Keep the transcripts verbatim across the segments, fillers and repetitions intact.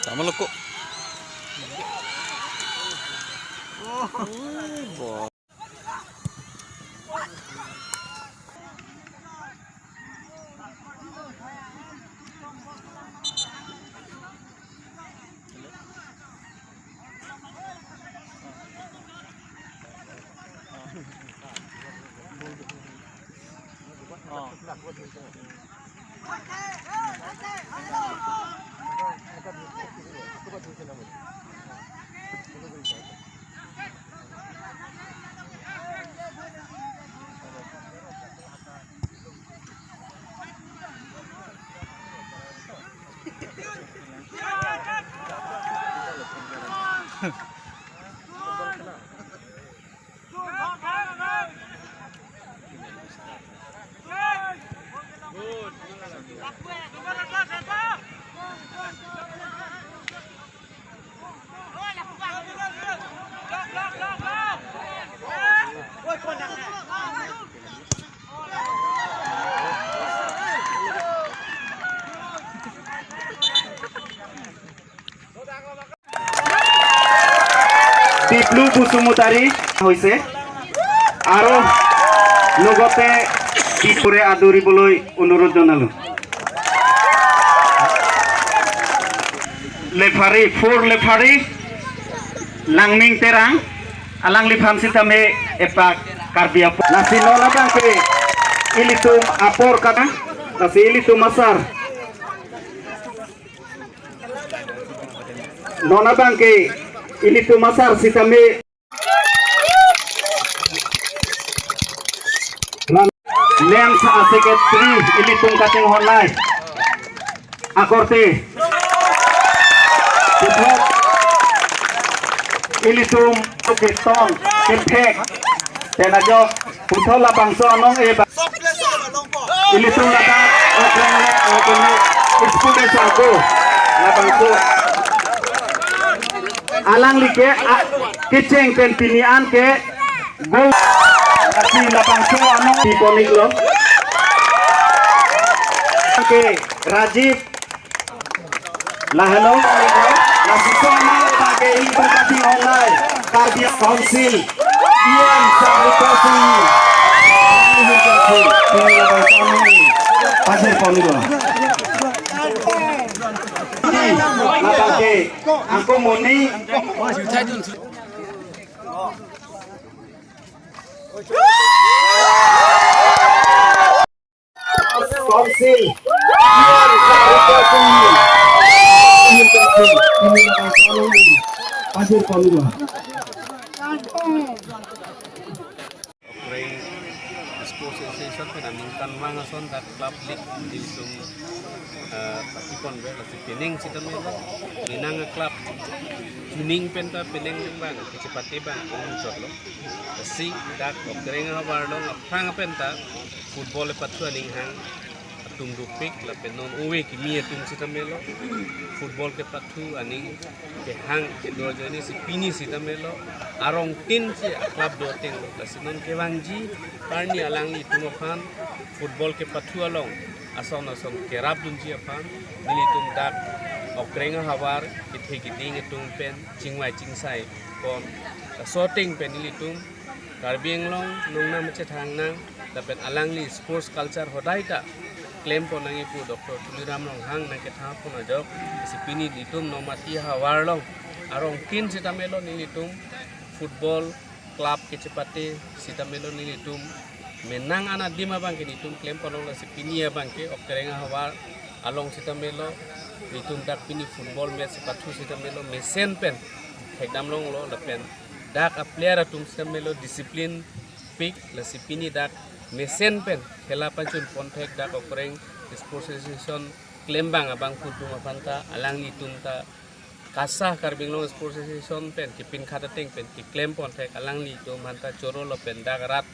Tama loko. Ui, bo. Diplu Basumatary হৈছে আৰু লগতে Diplu-re adoriboloi অনুৰোধ জনালো। Referee, four referee, Langming Terang, alangliphan sitame epak Karbi apor. Lasi non abangke ilitum apor kata, lasi ilitum asar. Non abangke ilitum asar sitame Lam, Lamps a-secretary ilitum kachinghon nai. Akorte. Puthot ilitum keton, kethek. Pen ajok puthot labangso anong e ba. Ilitum ladak open, open, explanation ko labangso. Alangli ke, a, kecheng pen pini an ke goal. Lasi labangso anong pi-pon-iklo. Ke Rajiv Lahelo, lasi sona pake ipakati online, Karbi Council, E M Sarita Singh, pajir ponlo. Ini, lapake, angko moni. Council. Pajir ponlo. Okreng Sports Association pen aningkanvang ason dak club league ilitum, eh, pati ponver lasi penang sitame lo, menang a-club. Chuning penta penang bang, kachepate bang, ong chotlo. Lasi dak Okreng ahavar along aphrang penta football kepathu aning hang atum dopik lapen non ove kimi atum sitame lo. Football kepathu aning kehang kedo ajoine si pini sitame lo. Arongtin si a-club do ateng lo. Lasi non kevangji arni alanglitum aphan football kepathu along ason ason kerap dunji aphan nelitum dak Okreng ahavar kethe keding atum pen chingvai chingsai pon. Laso ateng pen nelitum Karbi Anglong nongnam chethang nang, lapen alangli sports culture hodai ta klem pon nangji pu Doctor Tuliram Ronghang nangkethan pon ajok, si pini nelitum Nomati ahavar along arongtin sitame lo nelitum football club kachepate sitame lo nelitum menang an adim abangke nelitum klem pon long, lasi pini abangke Okreng ahavar along sitame lo nelitum dak pini football match pathu sitame lo mesen pen thekdam longlo lapen dak a-player atum sitame lo discipline pik, lasi pini dak mesen pen khela pachun pon thek dak Okreng Sports Association klembang abangphu atum aphan ta alanglitum ta KASA, Karbi Anglong Sports Association pen kepinkhat ateng pen keklem pon thek alanglitum aphan ta choro lapen dak rat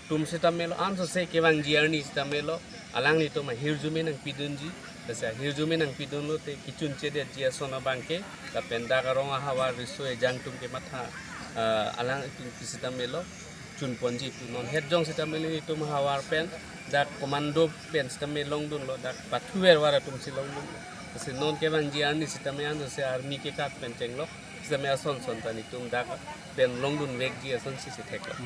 atum sitame lo, ansose kevangji arni sitame lo, alanglitum ahirjume nangpidunji, lasi ahirjume nangpidunlote kechun chedetji ason abangke, lapen dak arong ahavar riso ejang atum kematha, ah, alanglitum sitame lo chun ponji pu. Non het jong sitame nelitum ahavar pen dak commando pen sitame longdunlo, dak pathu vervar atum si longdunlo. Si non kevangji arni sitame an si army kekat pen chenglok, sitame ason son ta netum dak pen longdun vekji ason si si theklok.